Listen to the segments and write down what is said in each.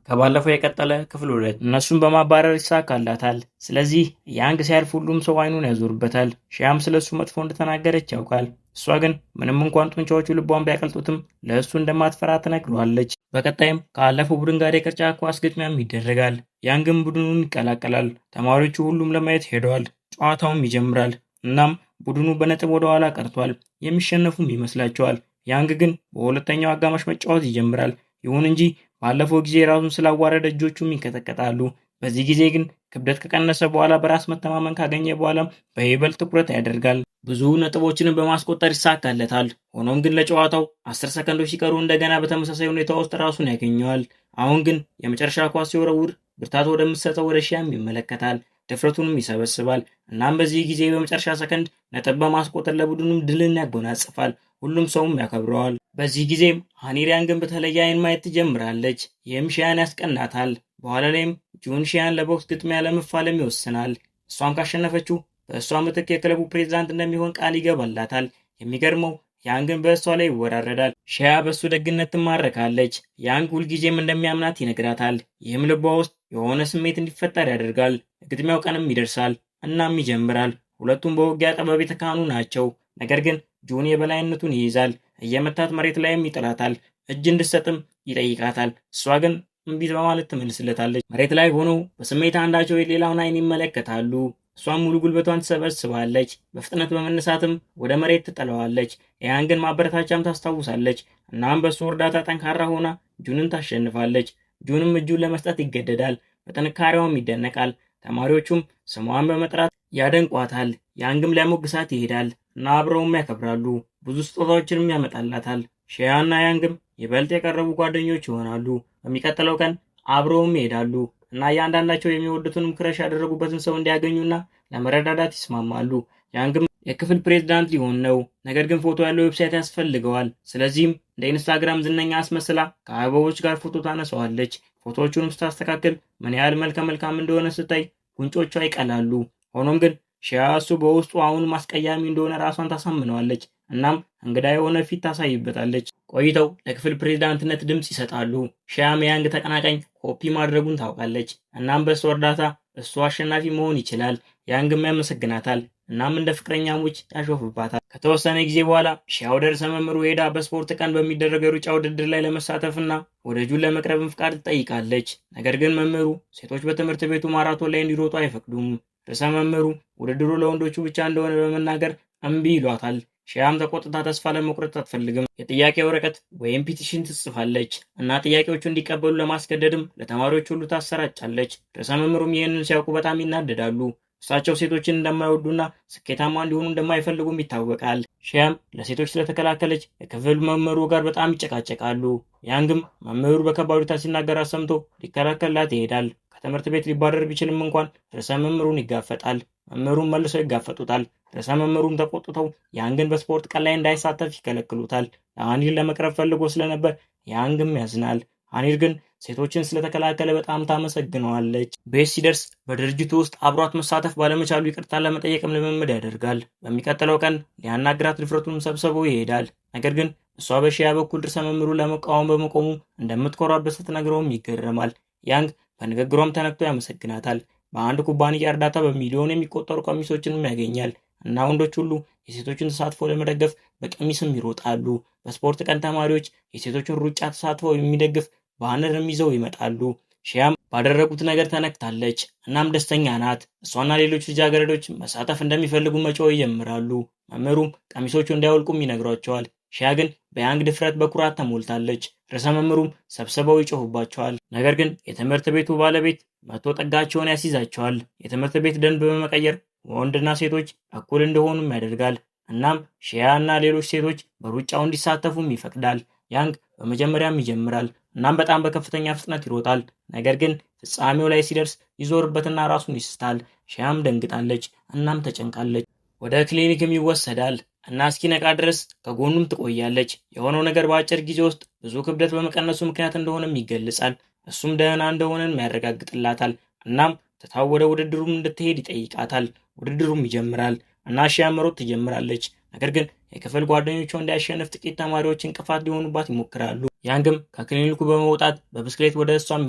ከባለፈው የቀጠለ ክፍል 2። እነሱን በማባረር ይሳካላታል። ስለዚህ ያንግ ሲያልፍ ሁሉም ሰው አይኑን ያዞርበታል። ሺያም ስለ እሱ መጥፎ እንደተናገረች ያውቃል። እሷ ግን ምንም እንኳን ጡንቻዎቹ ልቧን ቢያቀልጡትም ለእሱ እንደማትፈራ ትነግረዋለች። በቀጣይም ካለፈው ቡድን ጋር የቅርጫት ኳስ ግጥሚያም ይደረጋል። ያንግም ቡድኑን ይቀላቀላል። ተማሪዎቹ ሁሉም ለማየት ሄደዋል። ጨዋታውም ይጀምራል። እናም ቡድኑ በነጥብ ወደ ኋላ ቀርቷል። የሚሸነፉም ይመስላቸዋል። ያንግ ግን በሁለተኛው አጋማሽ መጫወት ይጀምራል። ይሁን እንጂ ባለፈው ጊዜ ራሱን ስላዋረደ እጆቹም ይንቀጠቀጣሉ። በዚህ ጊዜ ግን ክብደት ከቀነሰ በኋላ በራስ መተማመን ካገኘ በኋላ በይበልጥ ትኩረት ያደርጋል። ብዙ ነጥቦችንም በማስቆጠር ይሳካለታል። ሆኖም ግን ለጨዋታው 10 ሰከንዶች ሲቀሩ እንደገና በተመሳሳይ ሁኔታ ውስጥ ራሱን ያገኘዋል። አሁን ግን የመጨረሻ ኳስ ሲወረውር ብርታት ወደምትሰጠው ወደ ሺያም ይመለከታል። ድፍረቱንም ይሰበስባል። እናም በዚህ ጊዜ በመጨረሻ ሰከንድ ነጥብ በማስቆጠር ለቡድኑም ድልን ያጎናጽፋል። ሁሉም ሰውም ያከብረዋል። በዚህ ጊዜም ሃኒር ያንግን በተለየ አይን ማየት ትጀምራለች። ይህም ሺያን ያስቀናታል። በኋላ ላይም ጁን ሺያን ለቦክስ ግጥሚያ ለመፋለም ይወስናል። እሷም ካሸነፈችው በእሷ ምትክ የክለቡ ፕሬዝዳንት እንደሚሆን ቃል ይገባላታል። የሚገርመው ያንግን በእሷ ላይ ይወራረዳል። ሺያ በእሱ ደግነት ትማረካለች። ያንግ ሁልጊዜም እንደሚያምናት ይነግራታል። ይህም ልቧ ውስጥ የሆነ ስሜት እንዲፈጠር ያደርጋል። የግጥሚያው ቀንም ይደርሳል። እናም ይጀምራል። ሁለቱም በውጊያ ጥበብ የተካኑ ናቸው። ነገር ግን ጁን የበላይነቱን ይይዛል። እየመታት መሬት ላይም ይጥላታል። እጅ እንድትሰጥም ይጠይቃታል። እሷ ግን እምቢ በማለት ትመልስለታለች። መሬት ላይ ሆነው በስሜት አንዳቸው የሌላውን አይን ይመለከታሉ። እሷም ሙሉ ጉልበቷን ትሰበስባለች። በፍጥነት በመነሳትም ወደ መሬት ትጥለዋለች። ያንግን ማበረታቻም ታስታውሳለች። እናም በእሱ እርዳታ ጠንካራ ሆና ጁንን ታሸንፋለች። ጁንም እጁን ለመስጠት ይገደዳል። በጥንካሬዋም ይደነቃል። ተማሪዎቹም ስሟን በመጥራት ያደንቋታል። ያንግም ሊያሞግሳት ይሄዳል እና አብረውም ያከብራሉ። ብዙ ስጦታዎችንም ያመጣላታል። ሺያና ያንግም ይበልጥ የቀረቡ ጓደኞች ይሆናሉ። በሚቀጥለው ቀን አብረውም ይሄዳሉ እና እያንዳንዳቸው የሚወዱትንም crush ያደረጉበትን ሰው እንዲያገኙና ለመረዳዳት ይስማማሉ። ያንግም የክፍል ፕሬዝዳንት ሊሆን ነው። ነገር ግን ፎቶ ያለው website ያስፈልገዋል። ስለዚህም እንደ ኢንስታግራም ዝነኛ አስመስላ ከአበቦች ጋር ፎቶ ታነሳዋለች። ፎቶዎቹንም ስታስተካክል ምን ያህል መልከ መልካም እንደሆነ ስታይ ጉንጮቿ ይቀላሉ። ሆኖም ግን ሺያ እሱ በውስጡ አሁንም አስቀያሚ እንደሆነ ራሷን ታሳምነዋለች። እናም እንግዳ የሆነ ፊት ታሳይበታለች። ቆይተው ለክፍል ፕሬዝዳንትነት ድምፅ ይሰጣሉ። ሺያም የያንግ ተቀናቃኝ ኮፒ ማድረጉን ታውቃለች። እናም በእሱ እርዳታ እሱ አሸናፊ መሆን ይችላል። ያንግም ያመሰግናታል። እናም እንደ ፍቅረኛሞች ያሾፍባታል። ከተወሰነ ጊዜ በኋላ ሺያ ወደ ርዕሰ መምህሩ ሄዳ በስፖርት ቀን በሚደረገው የሩጫ ውድድር ላይ ለመሳተፍና ወደ ጁን ለመቅረብም ፍቃድ ትጠይቃለች። ነገር ግን መምህሩ ሴቶች በትምህርት ቤቱ ማራቶን ላይ እንዲሮጡ አይፈቅዱም። ርዕሰ መምህሩ ውድድሩ ለወንዶቹ ብቻ እንደሆነ በመናገር እምቢ ይሏታል። ሺያም ተቆጥታ ተስፋ ለመቁረጥ አትፈልግም። የጥያቄ ወረቀት ወይም petition ትጽፋለች እና ጥያቄዎቹ እንዲቀበሉ ለማስገደድም ለተማሪዎች ሁሉ ታሰራጫለች። ርዕሰ መምህሩም ይህንን ሲያውቁ በጣም ይናደዳሉ። እሳቸው ሴቶችን እንደማይወዱና ስኬታማ እንዲሆኑ እንደማይፈልጉም ይታወቃል። ሺያም ለሴቶች ስለተከላከለች የክፍል መምህሩ ጋር በጣም ይጨቃጨቃሉ። ያንግም መምህሩ በከባድ ሁኔታ ሲናገር ሰምቶ ሊከላከልላት ይሄዳል። ከትምህርት ቤት ሊባረር ቢችልም እንኳን ርዕሰ መምህሩን ይጋፈጣል። መምህሩን መልሰው ይጋፈጡታል። ርዕሰ መምህሩም ተቆጥተው ያንግን በስፖርት ቀን ላይ እንዳይሳተፍ ይከለክሉታል። ለሃኒር ለመቅረብ ፈልጎ ስለነበር ያንግም ያዝናል። ሃኒር ግን ሴቶችን ስለተከላከለ በጣም ታመሰግነዋለች። ቤት ሲደርስ በድርጅቱ ውስጥ አብሯት መሳተፍ ባለመቻሉ ይቅርታ ለመጠየቅም ልምምድ ያደርጋል። በሚቀጥለው ቀን ሊያናግራት ድፍረቱን ሰብስቦ ይሄዳል። ነገር ግን እሷ በሺያ በኩል ርዕሰ መምህሩ ለመቃወም በመቆሙ እንደምትኮራበት ስትነግረውም ይገረማል። ያንግ በንግግሯም ተነክቶ ያመሰግናታል። በአንድ ኩባንያ እርዳታ በሚሊዮን የሚቆጠሩ ቀሚሶችንም ያገኛል እና ወንዶች ሁሉ የሴቶችን ተሳትፎ ለመደገፍ በቀሚስም ይሮጣሉ። በስፖርት ቀን ተማሪዎች የሴቶችን ሩጫ ተሳትፎ የሚደግፍ ባነርም ይዘው ይመጣሉ። ሺያም ባደረጉት ነገር ተነክታለች። እናም ደስተኛ ናት። እሷና ሌሎች ልጃገረዶች መሳተፍ እንደሚፈልጉ መጮህ ይጀምራሉ። መምህሩም ቀሚሶቹ እንዲያወልቁም ይነግሯቸዋል። ሺያ ግን በያንግ ድፍረት በኩራት ተሞልታለች። ርዕሰ መምህሩም ሰብስበው ይጮሁባቸዋል። ነገር ግን የትምህርት ቤቱ ባለቤት መቶ ጠጋቸውን ያስይዛቸዋል። የትምህርት ቤት ደንብ በመቀየር ወንድና ሴቶች እኩል እንደሆኑም ያደርጋል። እናም ሺያ እና ሌሎች ሴቶች በሩጫው እንዲሳተፉም ይፈቅዳል። ያንግ በመጀመሪያም ይጀምራል። እናም በጣም በከፍተኛ ፍጥነት ይሮጣል። ነገር ግን ፍጻሜው ላይ ሲደርስ ይዞርበትና ራሱን ይስታል። ሺያም ደንግጣለች። እናም ተጨንቃለች። ወደ ክሊኒክም ይወሰዳል እና እስኪነቃ ድረስ ከጎኑም ትቆያለች። የሆነው ነገር በአጭር ጊዜ ውስጥ ብዙ ክብደት በመቀነሱ ምክንያት እንደሆነም ይገልጻል። እሱም ደህና እንደሆነም ያረጋግጥላታል። እናም ትታው ወደ ውድድሩም እንድትሄድ ይጠይቃታል። ውድድሩም ይጀምራል እና ሺያ መሮጥ ትጀምራለች። ነገር ግን የክፍል ጓደኞቿ እንዲያሸንፍ ጥቂት ተማሪዎች እንቅፋት ሊሆኑባት ይሞክራሉ። ያንግም ከክሊኒኩ በመውጣት በብስክሌት ወደ እሷም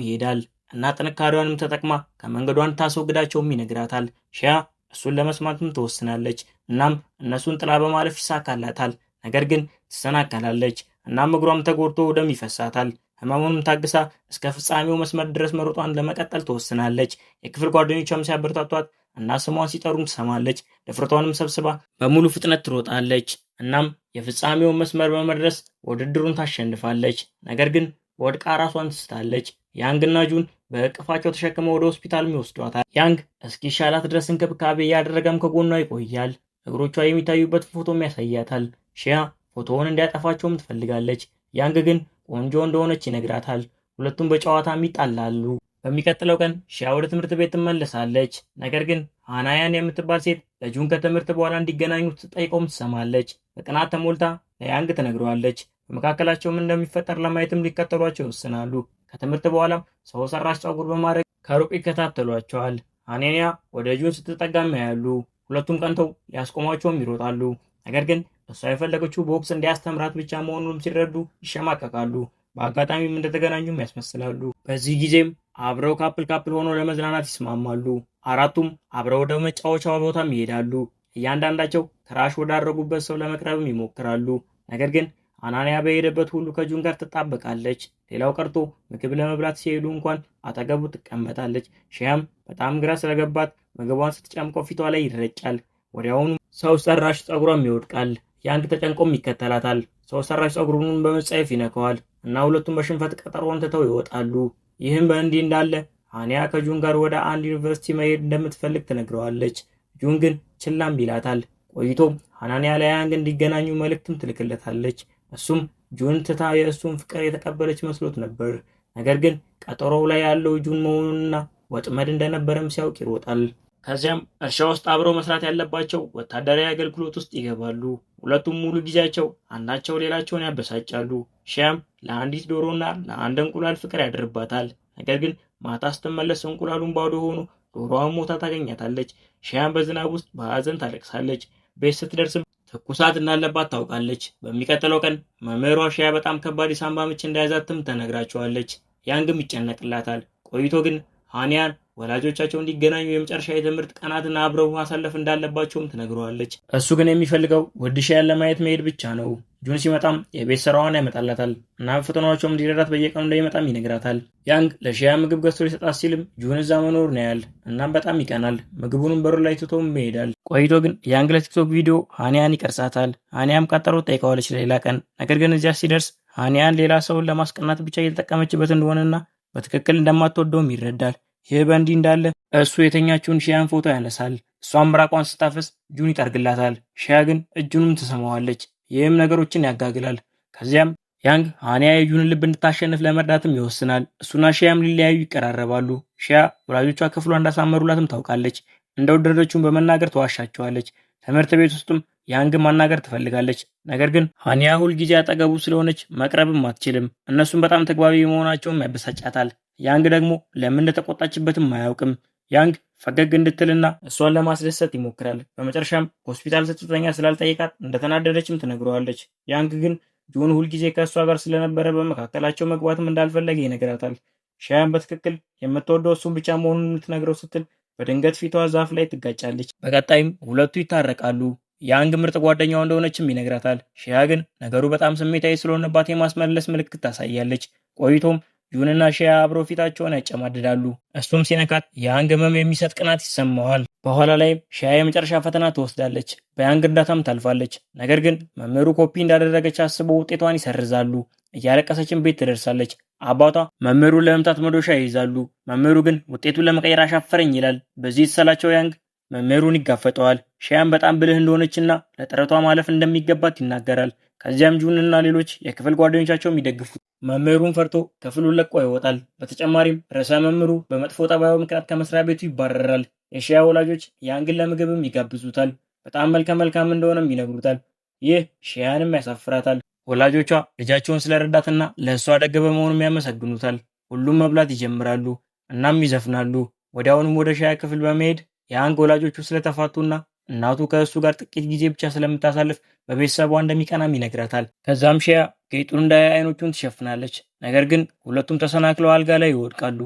ይሄዳል እና ጥንካሬዋንም ተጠቅማ ከመንገዷ እንድታስወግዳቸውም ይነግራታል። ሺያ እሱን ለመስማትም ትወስናለች። እናም እነሱን ጥላ በማለፍ ይሳካላታል። ነገር ግን ትሰናከላለች። እናም እግሯም ተጎድቶ ደም ይፈሳታል። ህመሙንም ታግሳ እስከ ፍጻሜው መስመር ድረስ መሮጧን ለመቀጠል ትወስናለች። የክፍል ጓደኞቿም ሲያበረታቷት እና ስሟን ሲጠሩም ትሰማለች። ድፍረቷንም ሰብስባ በሙሉ ፍጥነት ትሮጣለች። እናም የፍጻሜውን መስመር በመድረስ ውድድሩን ታሸንፋለች። ነገር ግን ወድቃ ራሷን ትስታለች። ያንግና ጁን በእቅፋቸው ተሸክመው ወደ ሆስፒታልም ይወስዷታል። ያንግ እስኪሻላት ድረስ እንክብካቤ እያደረገም ከጎኗ ይቆያል። እግሮቿ የሚታዩበት ፎቶም ያሳያታል። ሺያ ፎቶውን እንዲያጠፋቸውም ትፈልጋለች። ያንግ ግን ቆንጆ እንደሆነች ይነግራታል። ሁለቱም በጨዋታም ይጣላሉ። በሚቀጥለው ቀን ሺያ ወደ ትምህርት ቤት ትመለሳለች። ነገር ግን ሃናያን የምትባል ሴት ለጁን ከትምህርት በኋላ እንዲገናኙ ስትጠይቀውም ትሰማለች። በቅናት ተሞልታ ለያንግ ትነግረዋለች። በመካከላቸው ምን እንደሚፈጠር ለማየትም ሊከተሏቸው ይወስናሉ። ከትምህርት በኋላም ሰው ሰራሽ ፀጉር በማድረግ ከሩቅ ይከታተሏቸዋል። ሃናንያ ወደ ጁን ስትጠጋም ያያሉ። ሁለቱም ቀንተው ሊያስቆሟቸውም ይሮጣሉ። ነገር ግን እሷ የፈለገችው ቦክስ እንዲያስተምራት ብቻ መሆኑንም ሲረዱ ይሸማቀቃሉ። በአጋጣሚም እንደተገናኙም ያስመስላሉ። በዚህ ጊዜም አብረው couple couple ሆኖ ለመዝናናት ይስማማሉ። አራቱም አብረው ወደ መጫወቻው ቦታም ይሄዳሉ። እያንዳንዳቸው crush ወዳደረጉበት ሰው ለመቅረብም ይሞክራሉ። ነገር ግን አናንያ በሄደበት ሁሉ ከጁን ጋር ትጣበቃለች። ሌላው ቀርቶ ምግብ ለመብላት ሲሄዱ እንኳን አጠገቡ ትቀመጣለች። ሺያም በጣም ግራ ስለገባት ምግቧን ስትጨምቀው ፊቷ ላይ ይረጫል። ወዲያውኑ ሰው ሰራሽ ፀጉሯም ይወድቃል። ያንግ ተጨንቆም ይከተላታል። ሰው ሰራሽ ፀጉሩን በመጸየፍ ይነካዋል እና ሁለቱም በሽንፈት ቀጠሮውን ትተው ይወጣሉ። ይህም በእንዲህ እንዳለ ሃንያ ከጁን ጋር ወደ አንድ ዩኒቨርሲቲ መሄድ እንደምትፈልግ ትነግረዋለች። ጁን ግን ችላም ይላታል። ቆይቶም ሃናንያ ለያንግ እንዲገናኙ መልእክትም ትልክለታለች። እሱም ጁን ትታ የእሱን ፍቅር የተቀበለች መስሎት ነበር። ነገር ግን ቀጠሮው ላይ ያለው ጁን መሆኑንና ወጥመድ እንደነበረም ሲያውቅ ይሮጣል። ከዚያም እርሻ ውስጥ አብረው መስራት ያለባቸው ወታደራዊ አገልግሎት ውስጥ ይገባሉ። ሁለቱም ሙሉ ጊዜያቸው አንዳቸው ሌላቸውን ያበሳጫሉ። ሺያም ለአንዲት ዶሮና ለአንድ እንቁላል ፍቅር ያድርባታል። ነገር ግን ማታ ስትመለስ እንቁላሉን ባዶ ሆኖ ዶሮዋን ሞታ ታገኛታለች። ሺያም በዝናብ ውስጥ በሀዘን ታለቅሳለች። ቤት ስትደርስም ትኩሳት እንዳለባት ታውቃለች። በሚቀጥለው ቀን መምህሯ ሺያ በጣም ከባድ የሳንባ ምች እንደያዛትም ተነግራቸዋለች። ያንግም ይጨነቅላታል። ቆይቶ ግን ሃንያን ወላጆቻቸው እንዲገናኙ የመጨረሻ የትምህርት ቀናትን አብረው ማሳለፍ እንዳለባቸውም ትነግረዋለች። እሱ ግን የሚፈልገው ውድ ሺያን ለማየት መሄድ ብቻ ነው። ጁን ሲመጣም የቤት ስራዋን ያመጣላታል እና ፈተናዎቿም እንዲረዳት በየቀኑ እንደሚመጣም ይነግራታል። ያንግ ለሺያ ምግብ ገዝቶ ሊሰጣት ሲልም ጁን እዛ መኖሩን ያያል። እናም በጣም ይቀናል። ምግቡንም በሩ ላይ ትቶም ይሄዳል። ቆይቶ ግን ያንግ ለቲክቶክ ቪዲዮ ሃንያን ይቀርጻታል። ሃንያም ቀጠሮ ጠይቀዋለች ለሌላ ቀን። ነገር ግን እዚያ ሲደርስ ሃንያን ሌላ ሰውን ለማስቀናት ብቻ እየተጠቀመችበት እንደሆነና በትክክል እንደማትወደውም ይረዳል። ይህ በእንዲህ እንዳለ እሱ የተኛችውን ሺያን ፎቶ ያነሳል። እሷም ምራቋን ስታፈስ ጁን ይጠርግላታል። ሺያ ግን እጁንም ትስመዋለች። ይህም ነገሮችን ያጋግላል። ከዚያም ያንግ ሃንያ የጁንን ልብ እንድታሸንፍ ለመርዳትም ይወስናል። እሱና ሺያም ሊለያዩ ይቀራረባሉ። ሺያ ወላጆቿ ክፍሏ እንዳሳመሩላትም ታውቃለች። እንደወደደችውን በመናገር ተዋሻቸዋለች። ትምህርት ቤት ውስጥም ያንግን ማናገር ትፈልጋለች። ነገር ግን ሃንያ ሁልጊዜ አጠገቡ ስለሆነች መቅረብም አትችልም። እነሱም በጣም ተግባቢ መሆናቸውም ያበሳጫታል። ያንግ ደግሞ ለምን እንደተቆጣችበትም አያውቅም። ያንግ ፈገግ እንድትልና እሷን ለማስደሰት ይሞክራል። በመጨረሻም ሆስፒታል ስትተኛ ስላልጠየቃት እንደተናደደችም ትነግረዋለች። ያንግ ግን ጁን ሁልጊዜ ከእሷ ጋር ስለነበረ በመካከላቸው መግባትም እንዳልፈለገ ይነግራታል። ሺያን በትክክል የምትወደው እሱን ብቻ መሆኑን የምትነግረው ስትል በድንገት ፊቷ ዛፍ ላይ ትጋጫለች። በቀጣይም ሁለቱ ይታረቃሉ። ያንግ ምርጥ ጓደኛው እንደሆነችም ይነግራታል። ሺያ ግን ነገሩ በጣም ስሜታዊ ስለሆነባት የማስመለስ ምልክት ታሳያለች። ቆይቶም ጁንና ሺያ አብረው ፊታቸውን ያጨማድዳሉ። እሱም ሲነካት የያንግ ህመም የሚሰጥ ቅናት ይሰማዋል። በኋላ ላይም ሺያ የመጨረሻ ፈተና ትወስዳለች። በያንግ እርዳታም ታልፋለች። ነገር ግን መምህሩ ኮፒ እንዳደረገች አስበው ውጤቷን ይሰርዛሉ። እያለቀሰችን ቤት ትደርሳለች። አባቷ መምህሩን ለመምታት መዶሻ ይይዛሉ። መምህሩ ግን ውጤቱን ለመቀየር አሻፈረኝ ይላል። በዚህ የተሰላቸው ያንግ መምህሩን ይጋፈጠዋል። ሺያም በጣም ብልህ እንደሆነችና ለጥረቷ ማለፍ እንደሚገባት ይናገራል። ከዚያም ጁን እና ሌሎች የክፍል ጓደኞቻቸውም ይደግፉት። መምህሩን ፈርቶ ክፍሉን ለቆ ይወጣል። በተጨማሪም ርዕሰ መምህሩ በመጥፎ ጠባዩ ምክንያት ከመስሪያ ቤቱ ይባረራል። የሺያ ወላጆች ያንግን ለምግብም ይጋብዙታል። በጣም መልከ መልካም እንደሆነም ይነግሩታል። ይህ ሺያንም ያሳፍራታል። ወላጆቿ ልጃቸውን ስለረዳትና ለእሷ ደግ በመሆኑም ያመሰግኑታል። ሁሉም መብላት ይጀምራሉ። እናም ይዘፍናሉ። ወዲያውኑም ወደ ሺያ ክፍል በመሄድ የያንግ ወላጆቹ ስለተፋቱና እናቱ ከእሱ ጋር ጥቂት ጊዜ ብቻ ስለምታሳልፍ በቤተሰቧ እንደሚቀናም ይነግራታል። ከዛም ሺያ ጌጡን እንዳያይ አይኖቹን ትሸፍናለች። ነገር ግን ሁለቱም ተሰናክለው አልጋ ላይ ይወድቃሉ።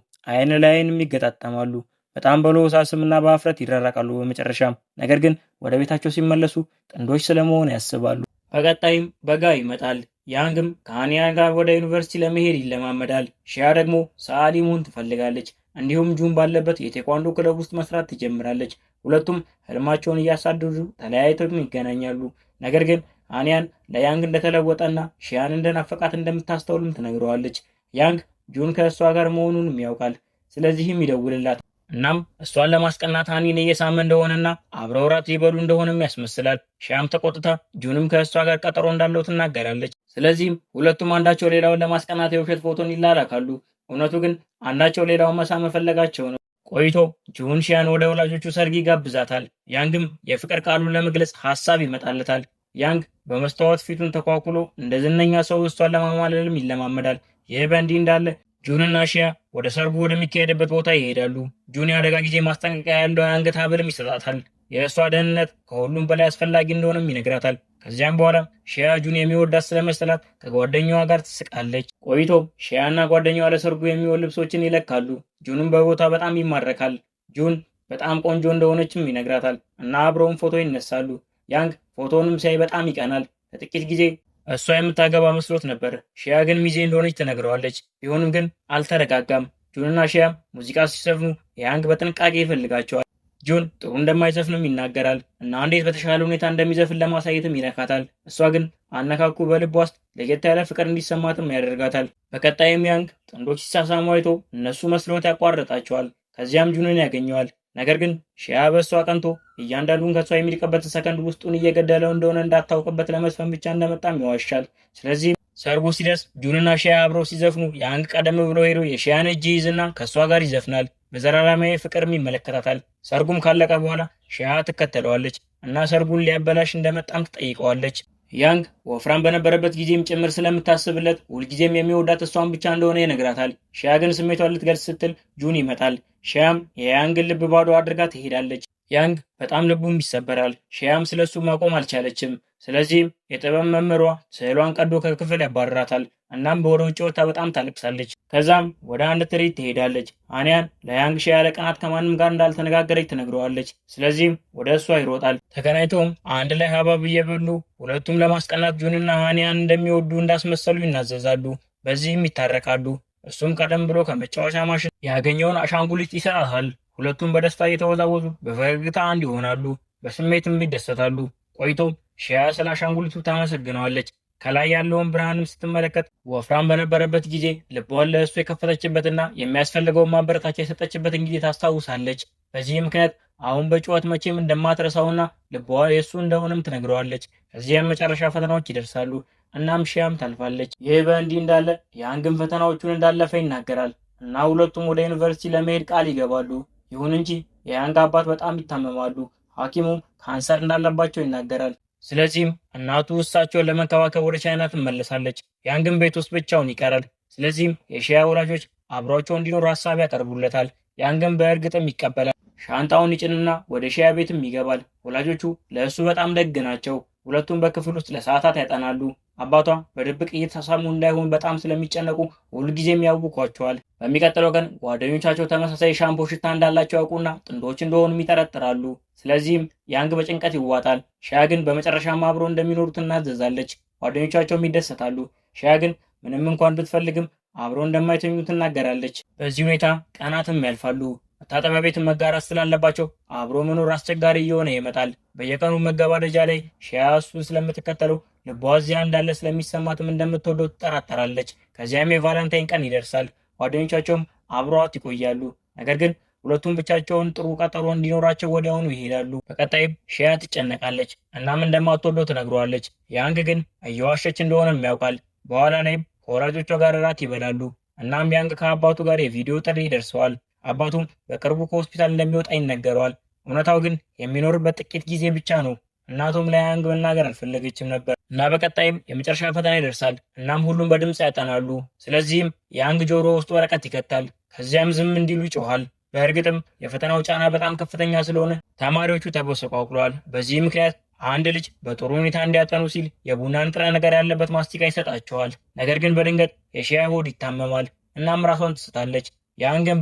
አይን ለአይንም ይገጣጠማሉ። በጣም በለሆሳስምና በአፍረት ይራራቃሉ። በመጨረሻም ነገር ግን ወደ ቤታቸው ሲመለሱ ጥንዶች ስለመሆን ያስባሉ። በቀጣይም በጋ ይመጣል። ያንግም ከሃኒያን ጋር ወደ ዩኒቨርሲቲ ለመሄድ ይለማመዳል። ሺያ ደግሞ ሰዓሊ መሆን ትፈልጋለች። እንዲሁም ጁን ባለበት የቴኳንዶ ክለብ ውስጥ መስራት ትጀምራለች። ሁለቱም ህልማቸውን እያሳደዱ ተለያይተው ይገናኛሉ። ነገር ግን ሃኒያን ለያንግ እንደተለወጠና ሺያን እንደናፈቃት እንደምታስተውልም ትነግረዋለች። ያንግ ጁን ከእሷ ጋር መሆኑንም ያውቃል። ስለዚህም ይደውልላት። እናም እሷን ለማስቀናት ሃኒን እየሳመ እንደሆነና አብረው ራት ይበሉ እንደሆነም ያስመስላል። ሺያም ተቆጥታ ጁንም ከእሷ ጋር ቀጠሮ እንዳለው ትናገራለች። ስለዚህም ሁለቱም አንዳቸው ሌላውን ለማስቀናት የውሸት ፎቶን ይላላካሉ። እውነቱ ግን አንዳቸው ሌላውን መሳም መፈለጋቸው ነው። ቆይቶ ጁን ሺያን ወደ ወላጆቹ ሰርግ ይጋብዛታል። ያንግም የፍቅር ቃሉን ለመግለጽ ሀሳብ ይመጣለታል። ያንግ በመስተዋት ፊቱን ተኳኩሎ እንደ ዝነኛ ሰው እሷን ለማማለልም ይለማመዳል። ይህ በእንዲህ እንዳለ ጁንና ሺያ ወደ ሰርጉ ወደሚካሄድበት ቦታ ይሄዳሉ። ጁን የአደጋ ጊዜ ማስጠንቀቂያ ያለው የአንገት ሐብልም ይሰጣታል። የእሷ ደህንነት ከሁሉም በላይ አስፈላጊ እንደሆነም ይነግራታል። ከዚያም በኋላ ሺያ ጁን የሚወዳት ስለመሰላት ከጓደኛዋ ጋር ትስቃለች። ቆይቶም ሺያና ጓደኛዋ ለሰርጉ የሚሆን ልብሶችን ይለካሉ። ጁንም በቦታ በጣም ይማረካል። ጁን በጣም ቆንጆ እንደሆነችም ይነግራታል እና አብረውም ፎቶ ይነሳሉ። ያንግ ፎቶውንም ሲያይ በጣም ይቀናል። ለጥቂት ጊዜ እሷ የምታገባ መስሎት ነበር። ሺያ ግን ሚዜ እንደሆነች ትነግረዋለች። ቢሆንም ግን አልተረጋጋም። ጁንና ሺያ ሙዚቃ ሲዘፍኑ ያንግ በጥንቃቄ ይፈልጋቸዋል። ጁን ጥሩ እንደማይዘፍንም ይናገራል እና እንዴት በተሻለ ሁኔታ እንደሚዘፍን ለማሳየትም ይነካታል። እሷ ግን አነካኩ በልቧ ውስጥ ለየት ያለ ፍቅር እንዲሰማትም ያደርጋታል። በቀጣይም ያንግ ጥንዶች ሲሳሳሙ አይቶ እነሱ መስሎት ያቋርጣቸዋል። ከዚያም ጁንን ያገኘዋል። ነገር ግን ሺያ በእሷ ቀንቶ እያንዳንዱን ከእሷ የሚርቅበትን ሰከንድ ውስጡን እየገደለው እንደሆነ እንዳታውቅበት ለመዝፈን ብቻ እንደመጣም ይዋሻል። ስለዚህ ሰርጉ ሲደርስ ጁንና ሺያ አብረው ሲዘፍኑ ያንግ ቀደም ብሎ ሄዶ የሺያን እጅ ይይዝና ከእሷ ጋር ይዘፍናል። በዘላለማዊ ፍቅርም ይመለከታታል። ሰርጉም ካለቀ በኋላ ሺያ ትከተለዋለች እና ሰርጉን ሊያበላሽ እንደመጣም ትጠይቀዋለች። ያንግ ወፍራም በነበረበት ጊዜም ጭምር ስለምታስብለት ሁልጊዜም የሚወዳት እሷን ብቻ እንደሆነ ይነግራታል። ሺያ ግን ስሜቷን ልትገልጽ ስትል ጁን ይመጣል። ሺያም የያንግን ልብ ባዶ አድርጋ ትሄዳለች። ያንግ በጣም ልቡም ይሰበራል። ሺያም ስለሱ ማቆም አልቻለችም። ስለዚህም የጥበብ መምህሯ ስዕሏን ቀዶ ከክፍል ያባርራታል። እናም በወደ ውጭ ወጥታ በጣም ታለቅሳለች። ከዛም ወደ አንድ ትርኢት ትሄዳለች። ሃኒያን ለያንግ ሺያ ለቀናት ከማንም ጋር እንዳልተነጋገረች ትነግረዋለች። ስለዚህም ወደ እሷ ይሮጣል። ተገናኝተውም አንድ ላይ ሀባብ እየበሉ ሁለቱም ለማስቀናት ጁንና ሃኒያን እንደሚወዱ እንዳስመሰሉ ይናዘዛሉ። በዚህም ይታረቃሉ። እሱም ቀደም ብሎ ከመጫወቻ ማሽን ያገኘውን አሻንጉሊት ይሰጣታል። ሁለቱም በደስታ እየተወዛወዙ በፈገግታ አንድ ይሆናሉ። በስሜትም ይደሰታሉ። ቆይቶም ሺያ ስለ አሻንጉሊቱ ታመሰግነዋለች። ከላይ ያለውን ብርሃንም ስትመለከት ወፍራም በነበረበት ጊዜ ልቧን ለእሱ የከፈተችበትና የሚያስፈልገውን ማበረታቻ የሰጠችበትን ጊዜ ታስታውሳለች። በዚህ ምክንያት አሁን በጩኸት መቼም እንደማትረሳውና ልቧ የእሱ እንደሆነም ትነግረዋለች። ከዚያም መጨረሻ ፈተናዎች ይደርሳሉ። እናም ሺያም ታልፋለች። ይህ በእንዲህ እንዳለ ያንግም ፈተናዎቹን እንዳለፈ ይናገራል እና ሁለቱም ወደ ዩኒቨርሲቲ ለመሄድ ቃል ይገባሉ። ይሁን እንጂ የያንግ አባት በጣም ይታመማሉ። ሐኪሙም ካንሰር እንዳለባቸው ይናገራል። ስለዚህም እናቱ እሳቸውን ለመንከባከብ ወደ ቻይና ትመለሳለች። ያንግም ቤት ውስጥ ብቻውን ይቀራል። ስለዚህም የሺያ ወላጆች አብሯቸው እንዲኖሩ ሀሳብ ያቀርቡለታል። ያንግም በእርግጥም ይቀበላል። ሻንጣውን ይጭንና ወደ ሺያ ቤትም ይገባል። ወላጆቹ ለእሱ በጣም ደግ ናቸው። ሁለቱም በክፍል ውስጥ ለሰዓታት ያጠናሉ። አባቷ በድብቅ እየተሳሳሙ እንዳይሆን በጣም ስለሚጨነቁ ሁልጊዜም ያውኳቸዋል። በሚቀጥለው ቀን ጓደኞቻቸው ተመሳሳይ ሻምፖ ሽታ እንዳላቸው ያውቁና ጥንዶች እንደሆኑም ይጠረጥራሉ። ስለዚህም ያንግ በጭንቀት ይዋጣል። ሺያ ግን በመጨረሻም አብሮ እንደሚኖሩ ትናዘዛለች። ጓደኞቻቸውም ይደሰታሉ። ሺያ ግን ምንም እንኳን ብትፈልግም አብሮ እንደማይተኙ ትናገራለች። በዚህ ሁኔታ ቀናትም ያልፋሉ። መታጠቢያ ቤትን መጋራት ስላለባቸው አብሮ መኖር አስቸጋሪ እየሆነ ይመጣል። በየቀኑ መገባደጃ ላይ ሺያ እሱን ስለምትከተለው ልቧ እዚያ እንዳለ ስለሚሰማትም እንደምትወደው ትጠራጠራለች። ከዚያም የቫለንታይን ቀን ይደርሳል። ጓደኞቻቸውም አብረዋት ይቆያሉ። ነገር ግን ሁለቱም ብቻቸውን ጥሩ ቀጠሮ እንዲኖራቸው ወዲያውኑ ይሄዳሉ። በቀጣይም ሺያ ትጨነቃለች። እናም እንደማትወደው ትነግረዋለች። ያንግ ግን እየዋሸች እንደሆነም ያውቃል። በኋላ ላይም ከወላጆቿ ጋር እራት ይበላሉ። እናም ያንግ ከአባቱ ጋር የቪዲዮ ጥሪ ይደርሰዋል። አባቱም በቅርቡ ከሆስፒታል እንደሚወጣ ይነገረዋል። እውነታው ግን የሚኖርበት ጥቂት ጊዜ ብቻ ነው። እናቱም ለያንግ መናገር አልፈለገችም ነበር እና በቀጣይም የመጨረሻ ፈተና ይደርሳል። እናም ሁሉም በድምፅ ያጠናሉ። ስለዚህም ያንግ ጆሮ ውስጥ ወረቀት ይከታል። ከዚያም ዝም እንዲሉ ይጮኋል። በእርግጥም የፈተናው ጫና በጣም ከፍተኛ ስለሆነ ተማሪዎቹ ተበሰቋቁለዋል። በዚህ ምክንያት አንድ ልጅ በጥሩ ሁኔታ እንዲያጠኑ ሲል የቡና ንጥረ ነገር ያለበት ማስቲካ ይሰጣቸዋል። ነገር ግን በድንገት የሺያ ሆድ ይታመማል። እናም ራሷን ትስታለች። ያንግን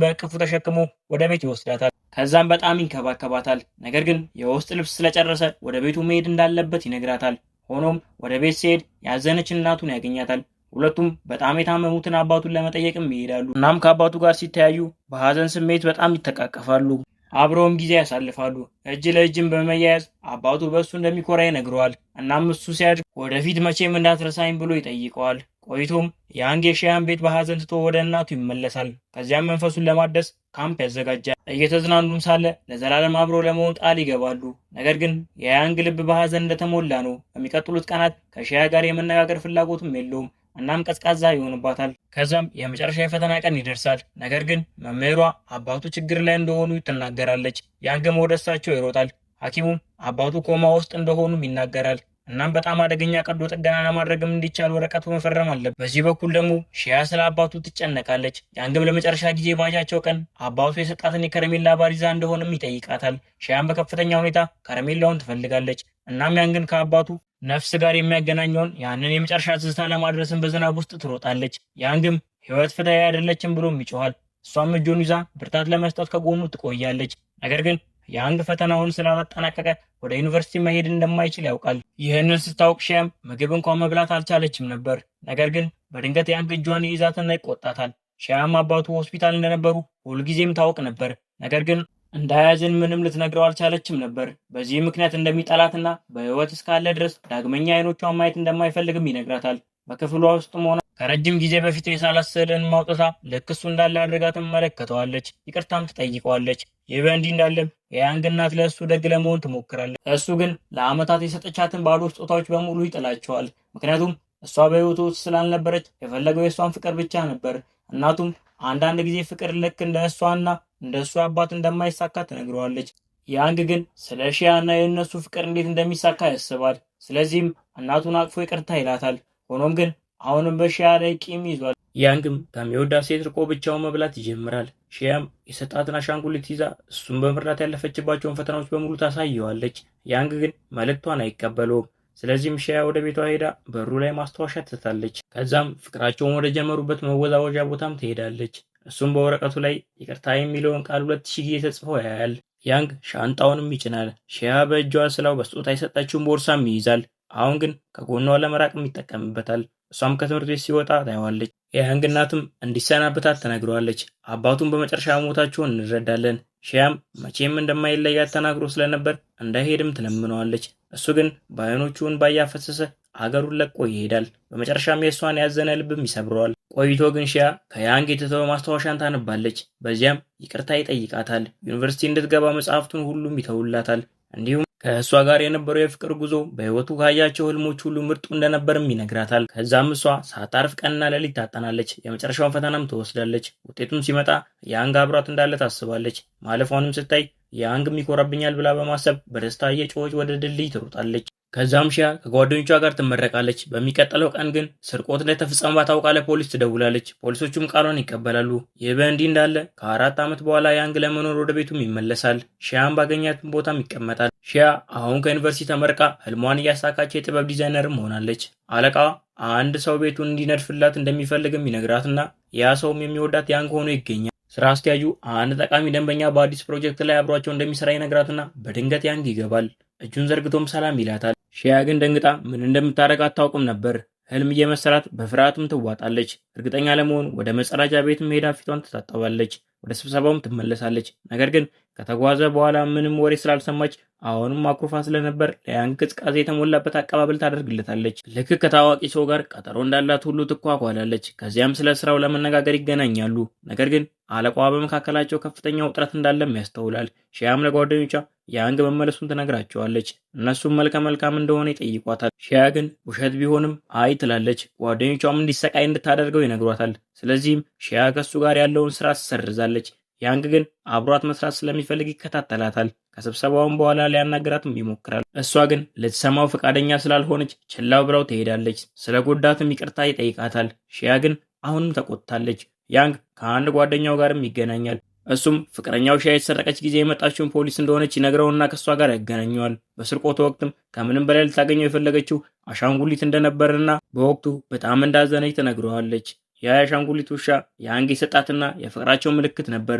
በእቅፉ ተሸክሞ ወደ ቤት ይወስዳታል። ከዛም በጣም ይንከባከባታል። ነገር ግን የውስጥ ልብስ ስለጨረሰ ወደ ቤቱ መሄድ እንዳለበት ይነግራታል። ሆኖም ወደ ቤት ሲሄድ ያዘነች እናቱን ያገኛታል። ሁለቱም በጣም የታመሙትን አባቱን ለመጠየቅም ይሄዳሉ። እናም ከአባቱ ጋር ሲተያዩ በሀዘን ስሜት በጣም ይተቃቀፋሉ። አብረውም ጊዜ ያሳልፋሉ። እጅ ለእጅም በመያያዝ አባቱ በእሱ እንደሚኮራ ይነግረዋል። እናም እሱ ሲያድግ ወደፊት መቼም እንዳትረሳኝ ብሎ ይጠይቀዋል። ቆይቶም ያንግ የሺያን ቤት በሀዘን ትቶ ወደ እናቱ ይመለሳል። ከዚያም መንፈሱን ለማደስ ካምፕ ያዘጋጃል። እየተዝናኑም ሳለ ለዘላለም አብሮ ለመሆን ቃል ይገባሉ። ነገር ግን የያንግ ልብ በሀዘን እንደተሞላ ነው። በሚቀጥሉት ቀናት ከሺያ ጋር የመነጋገር ፍላጎትም የለውም። እናም ቀዝቃዛ ይሆንባታል። ከዛም የመጨረሻ የፈተና ቀን ይደርሳል። ነገር ግን መምህሯ አባቱ ችግር ላይ እንደሆኑ ትናገራለች። ያንግም ወደ እሳቸው ይሮጣል። ሐኪሙም አባቱ ኮማ ውስጥ እንደሆኑም ይናገራል። እናም በጣም አደገኛ ቀዶ ጥገና ለማድረግም እንዲቻል ወረቀቱ መፈረም አለበት። በዚህ በኩል ደግሞ ሺያ ስለ አባቱ ትጨነቃለች። ያንግም ለመጨረሻ ጊዜ ባያቸው ቀን አባቱ የሰጣትን የከረሜላ ባር ይዛ እንደሆነም ይጠይቃታል። ሺያም በከፍተኛ ሁኔታ ከረሜላውን ትፈልጋለች። እናም ያንግን ከአባቱ ነፍስ ጋር የሚያገናኘውን ያንን የመጨረሻ ትዝታ ለማድረስም በዝናብ ውስጥ ትሮጣለች። ያንግም ሕይወት ፍትሃዊ አይደለችም ብሎም ይጮኋል። እሷም እጁን ይዛ ብርታት ለመስጠት ከጎኑ ትቆያለች። ነገር ግን ያንግ ፈተናውን ስላላጠናቀቀ ወደ ዩኒቨርሲቲ መሄድ እንደማይችል ያውቃል። ይህንን ስታውቅ ሺያም ምግብ እንኳን መብላት አልቻለችም ነበር። ነገር ግን በድንገት ያንግ እጇን ይይዛትና ይቆጣታል። ሺያም አባቱ ሆስፒታል እንደነበሩ ሁልጊዜም ታውቅ ነበር። ነገር ግን እንዳያዝን ምንም ልትነግረው አልቻለችም ነበር። በዚህ ምክንያት እንደሚጠላትና በሕይወት እስካለ ድረስ ዳግመኛ አይኖቿን ማየት እንደማይፈልግም ይነግራታል። በክፍሏ ውስጥም ሆና ከረጅም ጊዜ በፊት የሳላት ስዕልን ማውጥታ ልክ እሱ እንዳለ አድርጋ ትመለከተዋለች። ይቅርታም ትጠይቀዋለች። ይህ በእንዲህ እንዳለም የያንግ እናት ለእሱ ደግ ለመሆን ትሞክራለች። እሱ ግን ለዓመታት የሰጠቻትን ባዶ ስጦታዎች በሙሉ ይጥላቸዋል። ምክንያቱም እሷ በሕይወቱ ውስጥ ስላልነበረች የፈለገው የእሷን ፍቅር ብቻ ነበር። እናቱም አንዳንድ ጊዜ ፍቅር ልክ እንደ እሷና እንደ እሱ አባት እንደማይሳካ ትነግረዋለች። ያንግ ግን ስለ ሺያ እና የእነሱ ፍቅር እንዴት እንደሚሳካ ያስባል። ስለዚህም እናቱን አቅፎ ይቅርታ ይላታል። ሆኖም ግን አሁንም በሺያ ላይ ቂም ይዟል። ያንግም ከሚወዳት ሴት ርቆ ብቻውን መብላት ይጀምራል። ሺያም የሰጣትን አሻንጉሊት ይዛ እሱን በመርዳት ያለፈችባቸውን ፈተናዎች በሙሉ ታሳየዋለች። ያንግ ግን መልእክቷን አይቀበለውም። ስለዚህም ሺያ ወደ ቤቷ ሄዳ በሩ ላይ ማስታወሻ ትታለች። ከዛም ፍቅራቸውን ወደ ጀመሩበት መወዛወዣ ቦታም ትሄዳለች። እሱም በወረቀቱ ላይ ይቅርታ የሚለውን ቃል 2000 ጊዜ ተጽፎ ያያል። ያንግ ሻንጣውንም ይጭናል። ሺያ በእጇ ስላው በስጦታ የሰጠችውን ቦርሳም ይይዛል። አሁን ግን ከጎኗ ለመራቅም ይጠቀምበታል። እሷም ከትምህርት ቤት ሲወጣ ታየዋለች። የያንግ እናትም እንዲሰናበታት ተነግረዋለች። አባቱን በመጨረሻ ሞታቸውን እንረዳለን። ሺያም መቼም እንደማይለያት ተናግሮ ስለነበር እንዳይሄድም ትለምነዋለች። እሱ ግን በአይኖቹ እንባ እያፈሰሰ አገሩን ለቆ ይሄዳል። በመጨረሻም የእሷን ያዘነ ልብም ይሰብረዋል። ቆይቶ ግን ሺያ ከያንግ የተተወ ማስታወሻን ታነባለች። በዚያም ይቅርታ ይጠይቃታል። ዩኒቨርሲቲ እንድትገባ መጽሐፍቱን ሁሉም ይተውላታል። እንዲሁም ከእሷ ጋር የነበረው የፍቅር ጉዞ በሕይወቱ ካያቸው ህልሞች ሁሉ ምርጡ እንደነበርም ይነግራታል። ከዛም እሷ ሳታርፍ ቀንና ሌሊት ታጠናለች። የመጨረሻውን ፈተናም ትወስዳለች። ውጤቱም ሲመጣ ያንግ አብሯት እንዳለ ታስባለች። ማለፏንም ስታይ ያንግም ይኮራብኛል ብላ በማሰብ በደስታ እየጮኸች ወደ ድልድይ ትሮጣለች። ከዛም ሺያ ከጓደኞቿ ጋር ትመረቃለች። በሚቀጥለው ቀን ግን ስርቆት እንደተፈጸመባት አውቃ ለፖሊስ ትደውላለች። ፖሊሶቹም ቃሏን ይቀበላሉ። ይህ በእንዲህ እንዳለ ከ4 ዓመት በኋላ ያንግ ለመኖር ወደ ቤቱም ይመለሳል። ሺያም ባገኛት ቦታም ይቀመጣል። ሺያ አሁን ከዩኒቨርሲቲ ተመርቃ ህልሟን እያሳካች የጥበብ ዲዛይነርም ሆናለች። አለቃዋ አንድ ሰው ቤቱን እንዲነድፍላት እንደሚፈልግም ይነግራትና ያ ሰውም የሚወዳት ያንግ ሆኖ ይገኛል። ስራ አስኪያጁ አንድ ጠቃሚ ደንበኛ በአዲስ ፕሮጀክት ላይ አብሯቸው እንደሚሰራ ይነግራትና በድንገት ያንግ ይገባል። እጁን ዘርግቶም ሰላም ይላታል። ሺያ ግን ደንግጣ ምን እንደምታደርግ አታውቅም ነበር። ህልም እየመሰላት በፍርሃትም ትዋጣለች። እርግጠኛ ለመሆን ወደ መጸዳጃ ቤትም ሄዳ ፊቷን ትታጠባለች። ወደ ስብሰባውም ትመለሳለች። ነገር ግን ከተጓዘ በኋላ ምንም ወሬ ስላልሰማች አሁንም አኩርፋ ስለነበር ለያንግ ቅዝቃዜ የተሞላበት አቀባበል ታደርግለታለች። ልክ ከታዋቂ ሰው ጋር ቀጠሮ እንዳላት ሁሉ ትኳኳላለች። ከዚያም ስለ ስራው ለመነጋገር ይገናኛሉ። ነገር ግን አለቃዋ በመካከላቸው ከፍተኛ ውጥረት እንዳለም ያስተውላል። ሺያም ለጓደኞቿ ያንግ መመለሱን ትነግራቸዋለች። እነሱም መልከ መልካም እንደሆነ ይጠይቋታል። ሺያ ግን ውሸት ቢሆንም አይ ትላለች። ጓደኞቿም እንዲሰቃይ እንድታደርገው ይነግሯታል። ስለዚህም ሺያ ከሱ ጋር ያለውን ስራ ትሰርዛለች። ያንግ ግን አብሯት መስራት ስለሚፈልግ ይከታተላታል። ከስብሰባውም በኋላ ሊያናግራትም ይሞክራል። እሷ ግን ልትሰማው ፈቃደኛ ስላልሆነች ችላው ብላው ትሄዳለች። ስለ ጎዳትም ይቅርታ ይጠይቃታል። ሺያ ግን አሁንም ተቆጥታለች። ያንግ ከአንድ ጓደኛው ጋርም ይገናኛል። እሱም ፍቅረኛው ሺያ የተሰረቀች ጊዜ የመጣችውን ፖሊስ እንደሆነች ይነግረውና ከእሷ ጋር ያገናኘዋል። በስርቆቱ ወቅትም ከምንም በላይ ልታገኘው የፈለገችው አሻንጉሊት እንደነበርና በወቅቱ በጣም እንዳዘነች ትነግረዋለች። ያ የአሻንጉሊት ውሻ የአንግ የሰጣትና የፍቅራቸው ምልክት ነበር።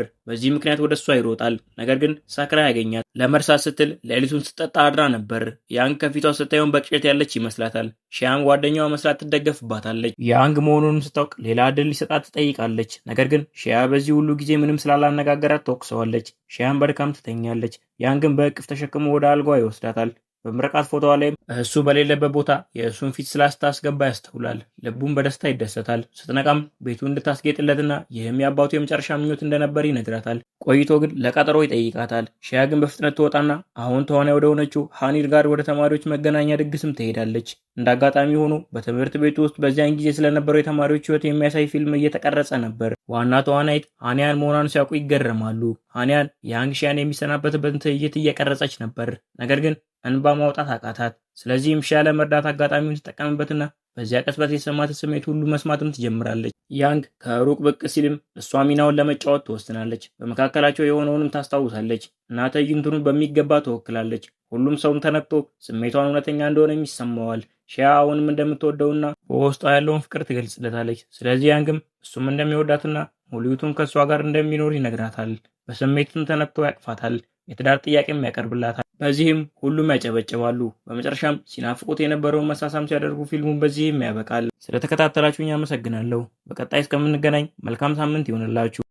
በዚህ ምክንያት ወደ እሷ ይሮጣል። ነገር ግን ሰክራ ያገኛት። ለመርሳት ስትል ሌሊቱን ስትጠጣ አድራ ነበር። ያንግ ከፊቷ ስታየውን በቅዠት ያለች ይመስላታል። ሺያም ጓደኛዋ መስላት ትደገፍባታለች። ያንግ መሆኑንም ስታውቅ ሌላ እድል ሊሰጣት ትጠይቃለች። ነገር ግን ሺያ በዚህ ሁሉ ጊዜ ምንም ስላላነጋገራት ትወቅሰዋለች። ሺያም በድካም ትተኛለች። ያንግን በእቅፍ ተሸክሞ ወደ አልጋዋ ይወስዳታል። በምርቃት ፎቶዋ ላይም እሱ በሌለበት ቦታ የእሱን ፊት ስላስታስገባ ያስተውላል። ልቡም በደስታ ይደሰታል። ስትነቃም ቤቱ እንድታስጌጥለትና ይህም የአባቱ የመጨረሻ ምኞት እንደነበር ይነግራታል። ቆይቶ ግን ለቀጠሮ ይጠይቃታል። ሺያ ግን በፍጥነት ትወጣና አሁን ተዋናይ ወደ ሆነችው ሃኒር ጋር ወደ ተማሪዎች መገናኛ ድግስም ትሄዳለች። እንደ አጋጣሚ ሆኖ በትምህርት ቤቱ ውስጥ በዚያን ጊዜ ስለነበረው የተማሪዎች ሕይወት የሚያሳይ ፊልም እየተቀረጸ ነበር። ዋና ተዋናይት ሃኒያን መሆኗን ሲያውቁ ይገረማሉ። ሃኒያን ያንግ ሺያን የሚሰናበትበትን ትዕይንት እየቀረጸች ነበር። ነገር ግን እንባ ማውጣት አቃታት። ስለዚህም ሺያ ለመርዳት አጋጣሚውን ትጠቀምበትና በዚያ ቅጽበት የተሰማትን ስሜት ሁሉ መስማትም ትጀምራለች። ያንግ ከሩቅ ብቅ ሲልም እሷ ሚናውን ለመጫወት ትወስናለች። በመካከላቸው የሆነውንም ታስታውሳለች እና ትዕይንቱን በሚገባ ትወክላለች። ሁሉም ሰውም ተነክቶ ስሜቷን እውነተኛ እንደሆነም ይሰማዋል። ሺያ አሁንም እንደምትወደውና በውስጧ ያለውን ፍቅር ትገልጽለታለች። ስለዚህ ያንግም እሱም እንደሚወዳትና ሙሉ ሕይወቱን ከእሷ ጋር እንደሚኖር ይነግራታል። በስሜትም ተነክቶ ያቅፋታል። የትዳር ጥያቄም ያቀርብላታል። በዚህም ሁሉም ያጨበጭባሉ። በመጨረሻም ሲናፍቁት የነበረውን መሳሳም ሲያደርጉ ፊልሙን በዚህም ያበቃል። ስለተከታተላችሁኝ አመሰግናለሁ። በቀጣይ እስከምንገናኝ መልካም ሳምንት ይሆንላችሁ።